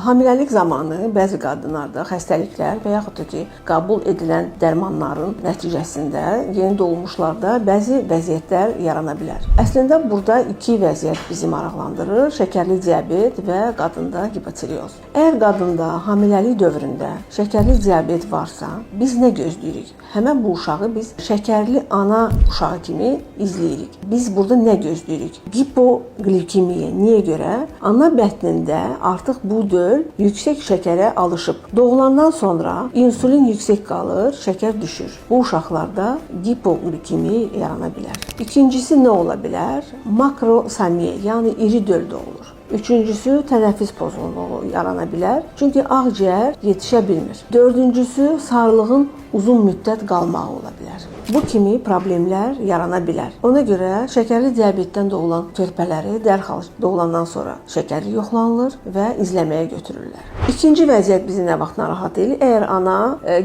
Hamiləlik zamanı bəzi qadınlarda xəstəliklər və yaxud da ki, qəbul edilən dərmanların nəticəsində yeni doğulmuşlarda bəzi vəziyyətlər yarana bilər. Əslində burada iki vəziyyət bizi maraqlandırır: şəkərli diabet və qadında gipotireoz. Əgər qadında hamiləlik dövründə şəkərli diabet varsa, biz nə gözləyirik? Həmin bu uşağı biz şəkərli ana uşağı kimi izləyirik. Biz burada nə gözləyirik? Gipoqlikemiya. Niyə görə? Ana bətnində artıq bu döl yüksək şəkərə alışıb. Doğulandan sonra insulin yüksək qalır, şəkər düşür. Bu uşaqlarda gipoqlikemiya yarana bilər. İkincisi nə ola bilər? Makrosamiya, yəni iri döl doğulur. Üçüncüsü tənəffüs pozğunluğu yarana bilər. Çünki ağciyər yetişə bilmir. Dördüncüsü sarılığın uzun müddət qalmağı ola bilər. Bu kimi problemlər yarana bilər. Ona görə şəkərli diabetdən doğulan körpələri dərhal doğulandan sonra şəkəri yoxlanılır və izləməyə götürürlər. İkinci vəziyyət bizi nə vaxt narahat edir? Əgər ana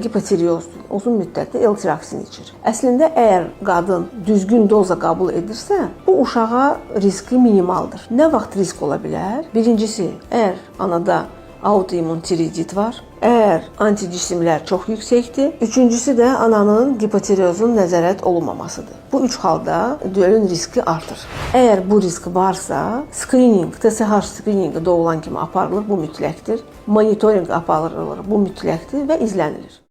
gipotireozdur, uzun müddətli L-tiroksin içir. Əslində əgər qadın düzgün doza qəbul edirsə, bu uşağa riski minimaldır. Nə vaxt risk ola bilər? Birincisi, əgər anada autoimmun tiroidit var, əgər anticisimlər çox yüksəkdir. Üçüncüsü də ananın gipotireozun nəzarət olunmamasıdır. Bu üç halda dölün riski artır. Əgər bu risk varsa, skrininq, TSH skrininqi doğulan kimi aparılır, bu mütləqdir. Monitorinq aparılır, bu mütləqdir və izlənilir.